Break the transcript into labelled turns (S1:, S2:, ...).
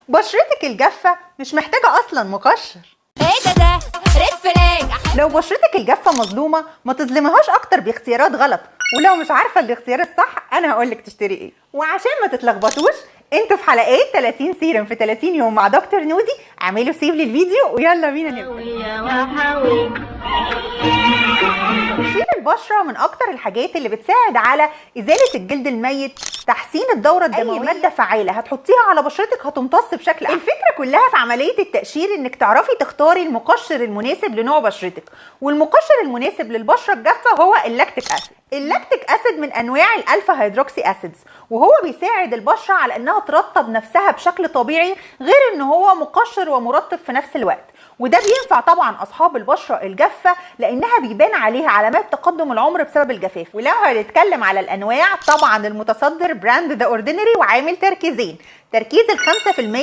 S1: بشرتك الجافة مش محتاجة أصلا مقشر.
S2: ايه ده ده red flag.
S1: لو بشرتك الجافة مظلومة ما تظلمهاش أكتر باختيارات غلط، ولو مش عارفة الاختيار الصح أنا هقولك تشتري إيه. وعشان ما تتلخبطوش انتوا في حلقات 30 سيرم في 30 يوم مع دكتور نودي، اعملوا save للفيديو ويلا بينا نبدأ. تقشير البشرة من أكتر الحاجات اللي بتساعد على إزالة الجلد الميت، تحسين الدورة الدموية. أي مادة فعالة هتحطيها على بشرتك هتمتص بشكل أحسن. الفكرة كلها في عملية التقشير إنك تعرفي تختاري المقشر المناسب لنوع بشرتك، والمقشر المناسب للبشرة الجافة هو ال lactic acid. ال lactic acid من أنواع ال alpha hydroxy acids، وهو بيساعد البشرة على إنها ترطب نفسها بشكل طبيعي، غير إن هو مقشر ومرطب في نفس الوقت. وده بينفع طبعا اصحاب البشرة الجافه لانها بيبان عليها علامات تقدم العمر بسبب الجفاف. ولو هنتكلم على الانواع، طبعا المتصدر brand The Ordinary، وعامل تركيزين، تركيز 5%